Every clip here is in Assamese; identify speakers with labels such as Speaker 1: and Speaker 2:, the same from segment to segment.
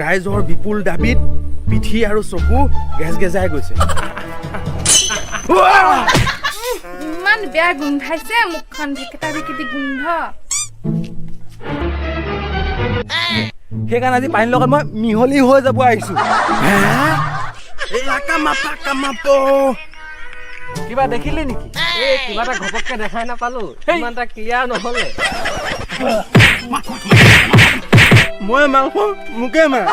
Speaker 1: ৰাইজৰ বিপুল দাবীত পিঠি আৰু চকু গেজ গেজাই গৈছে।
Speaker 2: ইমান বেয়া গোন্ধাইছে মুখখন, ভেকেটা ভেকেটি গোন্ধ।
Speaker 3: সেইকাৰণে আজি পানীৰ লগত মই মিহলি হৈ যাব আহিছো। কিবা দেখিলি নেকি?
Speaker 4: এই কিবা এটা ঘপককে দেখাই নাপালো, ইমান এটা ক্লিয়াৰ নহ'লে।
Speaker 1: মই মাংস মোকে মাৰ।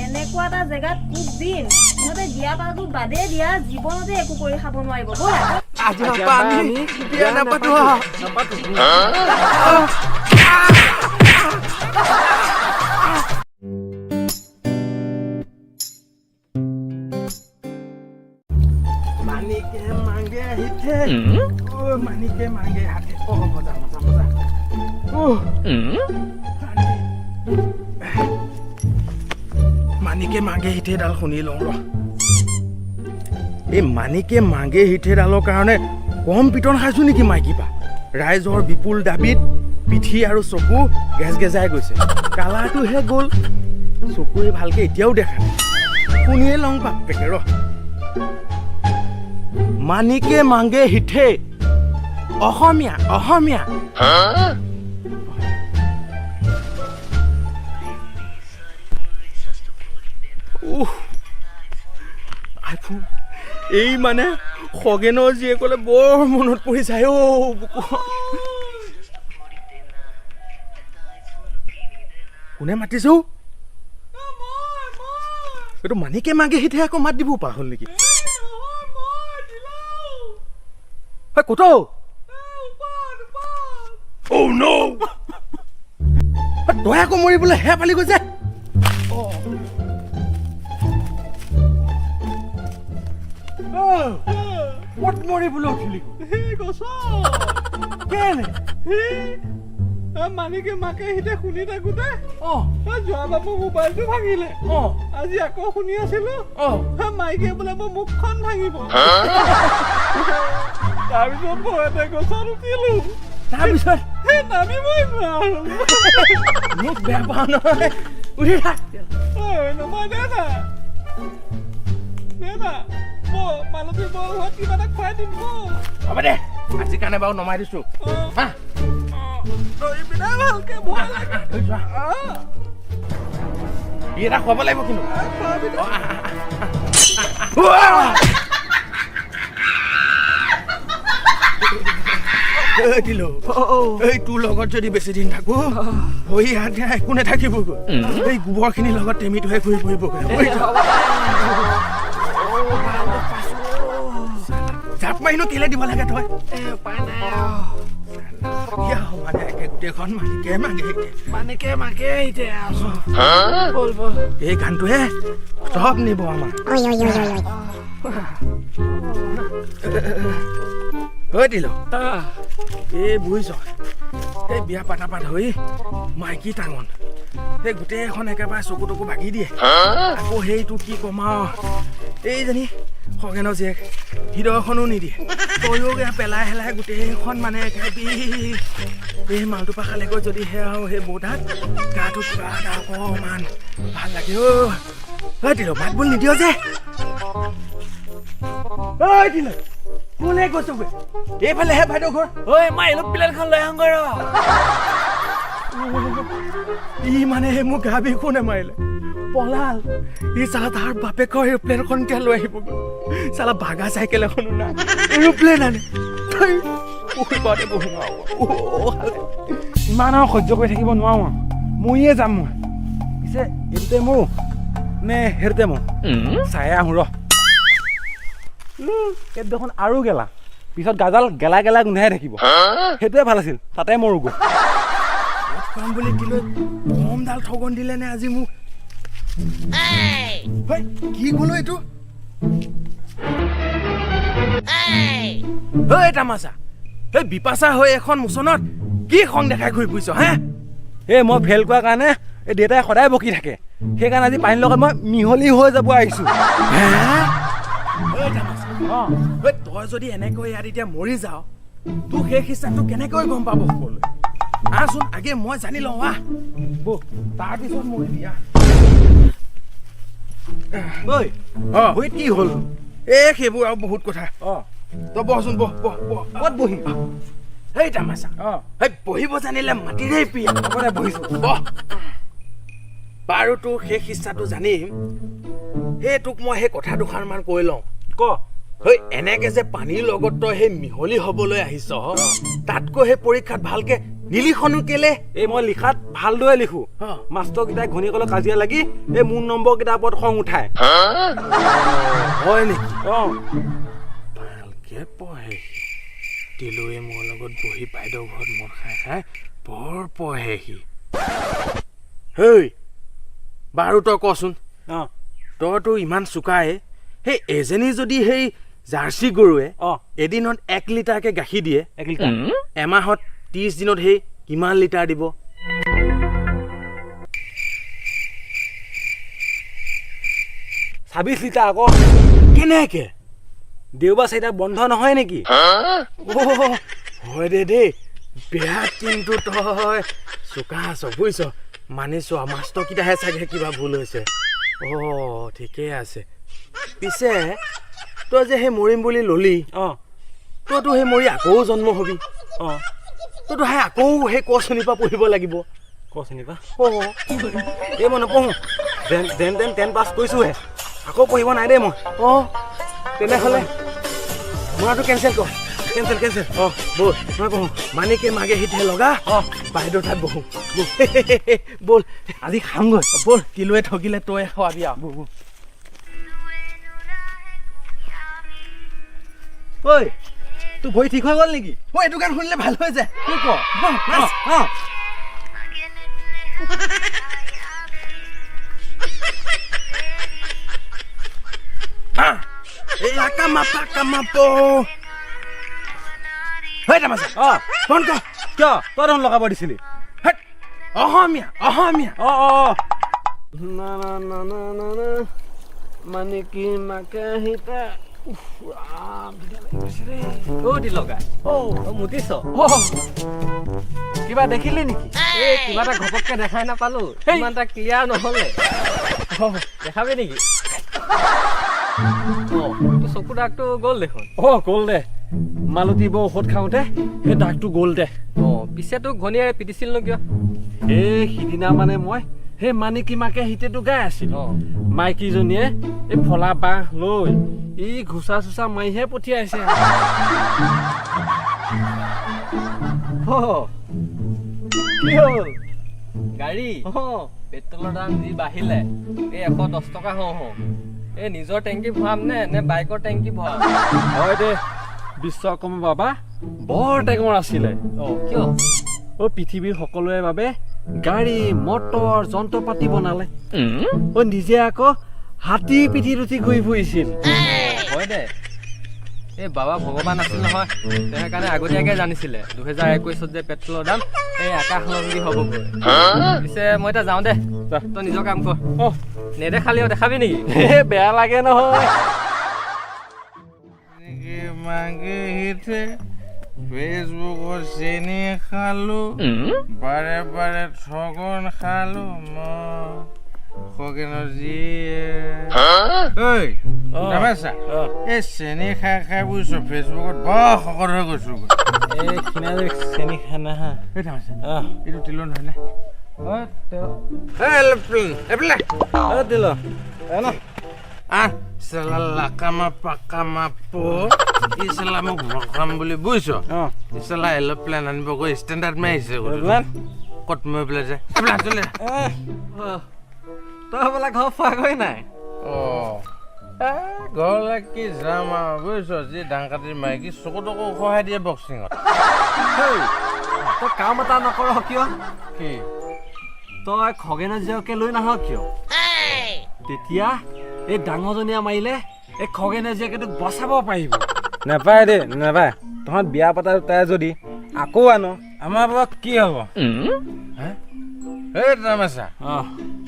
Speaker 5: এনেকুৱা এটা জেগাত কোব দিম, সিহঁতে বিয়া পাতো বাদেই দিয়া, জীৱনতে একো কৰি খাব নোৱাৰিব। ব'লা।
Speaker 1: আজি আমি বিয়া নাপাতো।
Speaker 4: নাপাতো।
Speaker 1: মানিকে মাংগে হিঠে, অ মানিকে মাংগে হাতে। অ মজা মজা মজা। মানিকে মাংগে হিঠেডাল শুনি লওঁ ৰ। এই মানিকে মাংগে হিঠেডালৰ কাৰণে কম পিটন খাইছো নেকি মাইকী পা? ৰাইজৰ বিপুল দাবীত পিঠি আৰু চকু গেজ গেজাই গৈছে। কালাৰটোহে গ'ল, চকুৰে ভালকে এতিয়াও দেখা নাই। শুনিয়ে লওঁ বাপেকে ৰ। মানিকে মাংগে হিঠে, অসমীয়া অসমীয়া। উহ, আইফোন। এই মানে খগেনৰ জীয়েকলে বৰ মনত পৰি যায় অ' বুকুখন। কোনে মাতিছে অ'? এইটো মানিকে মাগে হিঠে আকৌ মাত দিব পৰা হ'ল নেকি? হয়, ক'ত? Oh no! তই আকৌ মৰিবলৈ হে পালি গৈছে। ক'ত মৰিবলৈ উঠিলি? কেলে?
Speaker 6: মানিকে মাকে সিতে শুনি থাকোতে
Speaker 1: অ
Speaker 6: যোৱাবাৰ মোৰ মোবাইলটো ভাঙিলে,
Speaker 1: অ
Speaker 6: আজি আকৌ শুনি আছিলো,
Speaker 1: অ
Speaker 6: মাইকে বোলে মোৰ মুখখন ভাঙিব। তাৰপিছত ভয়তে গছত উঠিলো।
Speaker 1: তাৰপিছত
Speaker 6: নামিবই নোৱাৰো।
Speaker 1: মোক বেয়া পাওঁ নহয়, উঠি থাক।
Speaker 6: নহয় দে না, দে না, মালতী বৌ ঘৰত কিবা এটা খুৱাই দিম।
Speaker 1: হ'ব দে, আজিৰ কাৰণে বাৰু নমাই দিছো। হা।
Speaker 6: ধৰিবি দে ভালকে, ভয় লাগে।
Speaker 1: ধৰি যোৱা। ই এটা খুৱাব লাগিব কিন্তু।
Speaker 6: খোৱাবি দে।
Speaker 1: এই দিলো, এই তোৰ লগত যদি বেছি দিন থাকো, ভৰি হাত দিয়া একো নাথাকিবগৈ। এই গোবৰখিনিৰ লগত টেমিটোহে ঘূৰি ফুৰিবগৈ। জাপ মাৰিনো কেলে দিব লাগে তই? মানে একে গোটেইখন মানিকে মাগে।
Speaker 3: মানিকে মাকে এতিয়া। বল বল।
Speaker 1: এই গানটোহে চব নিব আমাৰ। ঐ দিলো, এই বুজিছ, এই বিয়া পাতা পাত হৈ মাইকী টাঙন, সেই গোটেইখন একেবাৰে চকু টকু ভাগি দিয়ে। আকৌ সেইটো কি ক'ম আৰু, এইজনী খগেনৰ জীয়েক হৃদয়খনো নিদিয়ে। তয়ো পেলাই হেলাই গোটেইখন মানে একেবাৰে। এই মালটো পৰা খালেগৈ যদিহে আৰু সেই বৌতাত গাটো কিবা এটা অকণমান ভাল লাগে। অ' ঐ দিলো, মাত বোল নিদিয় যে। ঐ দিলো, কোনে কৈছোগৈ? এইফালেহে বাইদেউ ঘৰ।
Speaker 3: ঐ, মই এৰোপ্লেনখন লৈ আহোঁগৈ ৰ।
Speaker 1: ই মানে সেই মোৰ গা বিষো নেমাৰিলে, পলাল ই। চালা তাৰ বাপেকৰ এৰোপ্লেনখন এতিয়া লৈ আহিবগৈ। চালা বাগা চাইকেল এখনো নাই, এৰোপ্লেন আনে। পুখুৰী পাৰতে বহিম আৰু।
Speaker 3: ইমান আৰু সহ্য কৰি থাকিব নোৱাৰো আৰু, মৰিয়ে যাম মই। পিছে এইটোতে মৰো নে সেইটোতে মৰো, চাই আহোঁ ৰ। এইটো দেখোন আৰু গেলা, পিছত গাজাল গেলা গেলা গোন্ধাই থাকিব। সেইটোৱে ভাল আছিল, তাতে মৰোগৈ।
Speaker 1: খুৱাম বুলি দিলৈ কমডাল ঠগন দিলে নে আজি মোক? হেই, কি গ'লো এইটো? ঐ তামাচা, এই বিপাচা হৈ এখন মোচনত কি খং দেখাই ঘূৰি ফুৰিছ হে?
Speaker 3: এই মই ফেইল কৰাৰ কাৰণে এই দেউতাই সদায় বকি থাকে, সেইকাৰণে আজি পানীৰ লগত মই মিহলি হৈ যাব আহিছো।
Speaker 1: ঐ তামাচা, ঐ তই যদি এনেকৈ ইয়াত এতিয়া মৰি যাৱ, তোৰ শেষ ইচ্ছাটো কেনেকৈ গম পাব সকলোৱে? আহচোন, আগে মই জানি লওঁ, আহ।
Speaker 3: বৌ।
Speaker 1: তাৰপিছত মৰিবি, আহ।
Speaker 3: ঐ, ভৰিত কি হ'ল?
Speaker 1: এই সেইবোৰ আৰু বহুত কথা। তই বহচোন, বহ বহ বহ।
Speaker 3: ক'ত বহিম?
Speaker 1: সেই তামাচা, সেই বহিব জানিলে মাটিৰেই প্ৰিয়।
Speaker 3: হ'ব দে, বহিছো।
Speaker 1: বহ। বাৰু, তোৰ শেষ ইচ্ছাটো জানিম, সেই তোক মই সেই কথা দুষাৰমান কৈ লওঁ।
Speaker 3: ক।
Speaker 1: সেই এনেকে যে পানীৰ লগত তই সেই মিহলি হ'বলৈ আহিছ, তাতকৈ সেই পৰীক্ষাত ভালকে নিলিখনো কেলে?
Speaker 3: এই মই লিখাত ভালদৰে লিখো। মাষ্টৰকেইটাই ঘৈণীয়েকৰ কাজিয়া লাগি এই মোৰ নম্বৰ কেইটাৰ ওপৰত খং উঠায়।
Speaker 1: হয় নেকি?
Speaker 3: অঁ।
Speaker 1: ভালকে পঢ়ে সি। তিলোৱে মোৰ লগত বহি বাইদেউ ঘৰত মদ খাই খাই বৰ পঢ়ে সি। হেই, বাৰু তই কচোন, তইতো ইমান চোকাই, সেই এজনী যদি সেই জাৰ্চি গৰুৱে এদিনত 1 লিটাৰকে গাখীৰ দিয়ে,
Speaker 3: 1 লিটাৰ,
Speaker 1: এমাহত 30 দিনত সেই কিমান লিটাৰ দিব?
Speaker 3: 26 লিটাৰ আকৌ।
Speaker 1: কেনেকে?
Speaker 3: দেওবাৰ চাৰিটা বন্ধ নহয় নেকি?
Speaker 1: হয় দে দেই, বেয়া কিন্তু তই চোকা আছ, বুজিছ, মানিছো। মাষ্টৰকেইটাহে চাগে কিবা ভুল হৈছে। অ' ঠিকেই আছে। পিছে তই যে সেই মৰিম বুলি ললি, তইতো সেই মৰি আকৌ জন্ম হবি। তইতো সেই আকৌ সেই ক শ্ৰেণীৰ পৰা পঢ়িব লাগিব।
Speaker 3: ক শ্ৰেণীৰ পৰা? এই মই নপঢ়ো, যেন তেন 10 পাছ কৰিছোহে, আকৌ পঢ়িব নাই দেই মই।
Speaker 1: অঁ, তেনেহ'লে মৰাটো কেঞ্চেল কৰ।
Speaker 3: Cancel, cancel.
Speaker 1: অঁ, ব'ল।
Speaker 3: মই পঢ়ো।
Speaker 1: মানিকে মাগে সিঠে লগা। বাইদেউ তাত বহো ব'ল।
Speaker 3: আজি খামগৈ।
Speaker 1: ব'ল, তিলোৱে ঠগিলে তই খোৱাবি আৰু।
Speaker 3: ঐ, তোৰ ভৰি ঠিক হৈ গ'ল নেকি?
Speaker 1: মই এইটো গান শুনিলে ভাল হৈ যায়।
Speaker 3: কি ক? কিয় তই দেখোন লগাব দিছিলি?
Speaker 1: অসমীয়া, অসমীয়া।
Speaker 3: অঁ অঁ।
Speaker 4: না না না না না না, মানে কি মাকে হিতে। অ' দি লগা, অ' মুতিছ?
Speaker 3: কিবা দেখিলি নেকি?
Speaker 4: এই কিবা এটা ঘপককে দেখাই নাপালো, ইমান এটা ক্লিয়াৰ নহ'লে। দেখাবি নেকি? তোৰ চকু দাগটো গ'ল দেখোন।
Speaker 6: অঁ, গ'ল দে। মালতী বৌ ঔষধ খাওঁতে সেই দাগটো গ'ল দে।
Speaker 4: অঁ, পিছে তোক ঘৈণীয়েৰে পিটিছিল নো কিয়?
Speaker 6: এই সিদিনা মানে মই সেই মানিকী মাকে হিতেটো গাই আছিলো, মাইকীজনীয়ে এই ফলা বাঁহ লৈ ই ঘোচা চোচা মাৰিহে পঠিয়াইছে।
Speaker 4: কি হ'ল? গাড়ী পেট্ৰলৰ দাম যি বাঢ়িলে, এই 110 টকা হওঁ হওঁ। এই নিজৰ টেংকি ভৰাম নে নে বাইকৰ টেংকি ভৰাম?
Speaker 6: হয় দে, বিশ্বকৰ্মা বাবা বৰ টেঙৰ আছিলে।
Speaker 4: কিয়?
Speaker 6: অ' পৃথিৱীৰ সকলোৰে বাবে গাড়ী মটৰ যন্ত্ৰ পাতি বনালে, অ' নিজে আকৌ হাতী পিঠিত উঠি ঘূৰি ফুৰিছিল।
Speaker 4: হয় দে, এই বাবা ভগৱান আছিল নহয়, তেওঁ সেইকাৰণে আগতীয়াকৈ জানিছিলে 2021ত যে পেট্ৰলৰ দাম এই আকাশলংঘী হ'বগৈ। পিছে মই এতিয়া যাওঁ দে, তই নিজৰ কাম কৰ। নেদেখালিও দেখাবি নেকি?
Speaker 6: বেয়া লাগে নহয়।
Speaker 7: ফেচবুকত চেনি খালো, বাৰে বাৰে ঠগন খালো মই খগেনৰ জীয়ে। ঐ ৰমেশা, এই চেনি খাই খাই বুজিছ ফেচবুকত বৰ শকত হৈ গৈছো।
Speaker 3: এই খিনাই চেনি খানা হা।
Speaker 7: এই তামাচা, এইটো তিলৰ নহয়নে?
Speaker 3: তিল
Speaker 7: চালা লাকামা পাকামা প ই চালা মোক ভকাম বুলি বুজিছ, ই চালা এৰ'প্লেন আনিব গৈ ষ্টেণ্ডাৰ্ড মাৰিছে। ক'ত মই পেলাই যায়।
Speaker 4: তই বোলে ঘৰ পোৱাগৈ নাই?
Speaker 7: অঁ, ঘৰলৈ কি যাম আৰু বুজিছ, যি ডাং কাটি মাইকী চকু তকু খহাই দিয়ে বক্সিঙত।
Speaker 4: তই কাম এটা নকৰ কিয়?
Speaker 7: কি?
Speaker 4: তই খগেনৰ জীয়কে লৈ নাহ কিয়? তেতিয়া এই ডাঙৰজনীয়া মাৰিলে এই খগেনৰ জীয়েকে তোক বচাব পাৰিব।
Speaker 3: নাপায় দেই, নাপায়। তহঁত বিয়া পতা তাই যদি আকৌ আন, আমাৰ বাৰু কি হ'ব?
Speaker 7: এই তামাচা,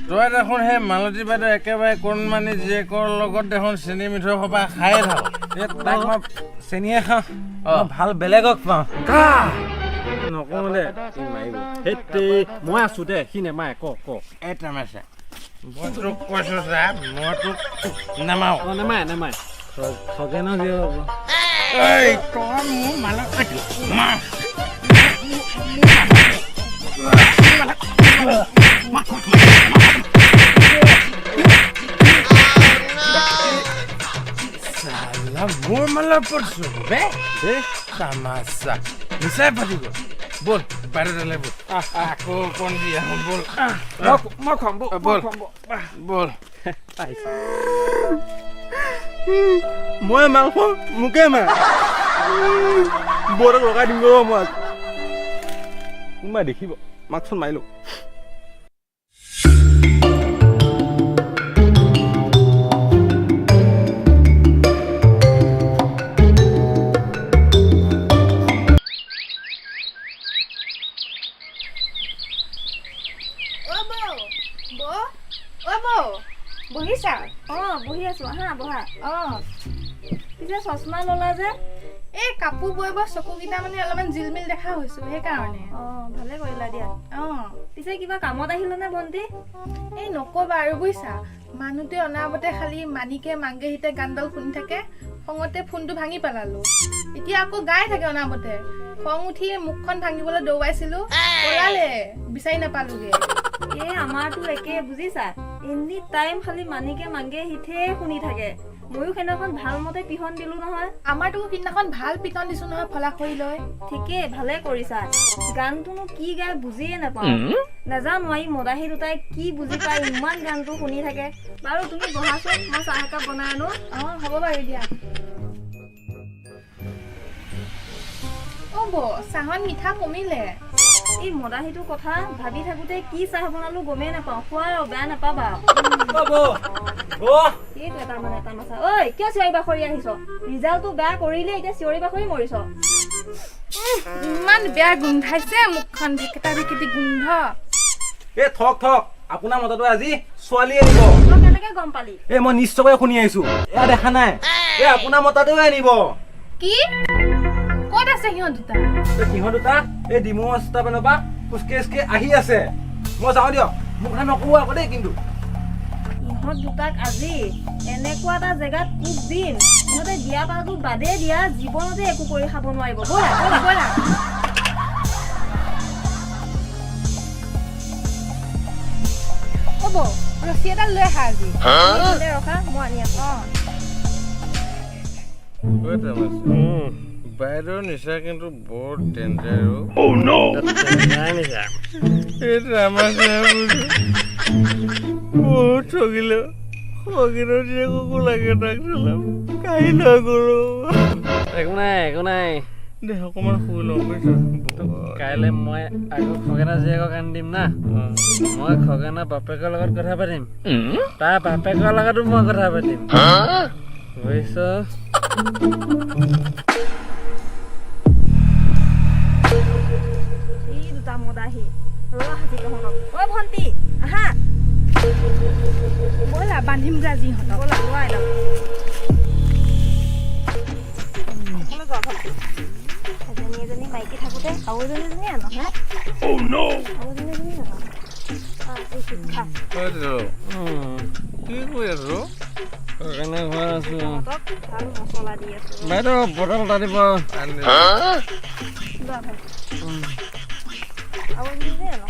Speaker 7: তই দেখোন সেই মালতী বাইদেউ একেবাৰে কণমানি জীয়েকৰ লগত দেখোন চেনি মিঠৈ সপা খায়ে থাক।
Speaker 3: এই তাক মই চেনিয়ে খাওঁ, ভাল বেলেগক পাওঁ নকওঁ দে, মাৰিব।
Speaker 6: সেইটোৱে মই আছো দে, সি নেমাৰে। ক ক।
Speaker 7: এই তামাচা, মই তোক কৈছো চা, মই তোক নামাও।
Speaker 6: অঁ, নেমায় নেমায়, খগেনৰ জীয়েক আকৌ।
Speaker 7: এই তই মোৰ মালক মাৰ। চালা মোৰ মালৰ ওপৰত বে তামাচা নিচাই পাতি গ'ল। ব'ল বাইদেউ তালৈ ব'ল, আকৌ অকণ দি আহোঁ ব'ল।
Speaker 3: মই খুৱাম
Speaker 7: ব'ল ব'ল।
Speaker 3: মই মাংস মোকে মাৰ, বৌহঁতক লগাই দিম ৰ মই আজি। কোনোবাই দেখিব, মাকচোন মাৰি লওঁ।
Speaker 2: অ বৌ, বৌ, অ বৌ, বহিছা?
Speaker 5: অঁ, বহি আছো, আহা বহা।
Speaker 2: অঁ।
Speaker 5: পিছে চশমা ল'লা যে?
Speaker 2: এই কাপোৰ বৈ বৈ চকুকেইটা মানে অলপমান জিলমিল দেখা হৈছো, সেইকাৰণে।
Speaker 5: অঁ, ভালে কৰিলা দিয়া।
Speaker 2: অঁ।
Speaker 5: পিছে কিবা কামত আহিলানে ভণ্টি?
Speaker 2: এই নকবা আৰু বুজিছা, মানুহটোৱে অনাবতে খালি মানিকে মাংগেহিতে গানডাল শুনি থাকে, খঙতে ফোনটো ভাঙি পেলালো। এতিয়া আকৌ গাই থাকে অনাবতে, খং উঠি মুখখন ভাঙিবলৈ দৌৰাইছিলো, ওলালে বিচাৰি নাপালোগে।
Speaker 5: এই আমাৰতো একে বুজিছা, এনি টাইম খালি মানিকে মাংগে হিঠে শুনি থাকে। ময়ো সেইদিনাখন ভাল মতে পিহন দিলো নহয়।
Speaker 2: আমাৰতো সিদিনাখন ভাল পিটন দিছো নহয় ফলাখৰি লৈ।
Speaker 5: ঠিকেই, ভালে কৰিছা। গানটোনো কি গাই বুজিয়ে নাপাওঁ, নাজানো এই মদাহী দুটাই কি বুজি পায় ইমান গানটো শুনি থাকে। বাৰু তুমি বহাচোন, মই চাহ একাপ বনাই আনো।
Speaker 2: অঁ, হ'ব বাৰু দিয়া। অ' বৌ, চাহত মিঠা কমিলে।
Speaker 5: এই মদাহীটোৰ কথা ভাবি থাকোতে কি চাহ বনালো গমেই নাপাওঁ। খোৱা আৰু বেয়া নাপাবা। সেইটো এটা মানে তামাচা। ঐ কিয় চিঞৰি বাখৰি আহিছ? ৰিজাল্টটো বেয়া কৰিলে এতিয়া চিঞৰি বাখৰি মৰিছ।
Speaker 2: ইমান বেয়া গোন্ধাইছে মুখখন, ভেকেটা ভেকেটি গোন্ধ।
Speaker 3: এই থক থক, আপোনাৰ মতাটো আজি ছোৱালী আনিব।
Speaker 5: তই কেনেকে গম পালি?
Speaker 3: এই মই নিশ্চয়কৈ শুনি আহিছো, এয়া দেখা নাই। এই আপোনাৰ মতাটোৱে আনিব।
Speaker 2: কি ক'ত আছে সিহঁত দুটা?
Speaker 3: সিহঁত দুটা এই ডিমৌ ৰাস্তা পৰা খোজকাঢ়ি আহি আছে। মই যাওঁ দিয়ক, মোক কথা নক'ব আকৌ দেই। কিন্তু
Speaker 5: ইহঁত দুটাক আজি এনেকুৱা এটা জেগাত কোব দিম, ইহঁতে বিয়া পাতো বাদে দিয়া জীৱনতে একো কৰি খাব নোৱাৰিব। ব'লা ব'লা
Speaker 2: ব'লা। অ' বৌ, ৰছী এডাল লৈ আহা আজি।
Speaker 5: ৰখা, মই আনি আছো।
Speaker 2: অঁ।
Speaker 7: বাইদেউৰ নিচা কিন্তু বৰ ডেঞ্জাৰ। বহুত ঠগিলে, খগেনৰ জীয়েককো লাগে তাক চালাম কাহি লৈ গ'লো।
Speaker 6: একো নাই একো নাই
Speaker 7: দে অকণমান শুই লওঁ বুজিছ।
Speaker 6: কাইলৈ মই আকৌ খগেনৰ জীয়েকক আনি দিম না। মই খগেনৰ বাপেকৰ লগত কথা পাতিম, তাৰ বাপেকৰ লগতো মই কথা পাতিম বুজিছ।
Speaker 5: এই দুটা মদাহী ৰ আজি তহঁতক। ঐ ভণ্টি আহা।
Speaker 2: ব'লা বান্ধিমগৈ আজি ইহঁতক।
Speaker 5: ব'লা লোৱা এডাল। যোৱা ভণ্টি। এজনী এজনী মাইকী থাকোঁতে আৰু এজনী এজনী আনো হে, আৰু এজনী এজনী আনো। আজি শিক্ষা।
Speaker 7: কি কৰি আছ?
Speaker 6: খগেনৰ ঘৰত আছো।
Speaker 5: তহঁতক ভাল মছলা দি আছো।
Speaker 6: বাইদেউ বটল এটা দিব।
Speaker 5: লোৱা ভণ্টি। আৰু এজনী এজনী আনো।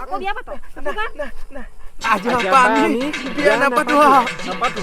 Speaker 5: আকৌ বিয়া পাত।
Speaker 3: আজি আমি বিয়া নাপাতো।
Speaker 6: নাপাতো।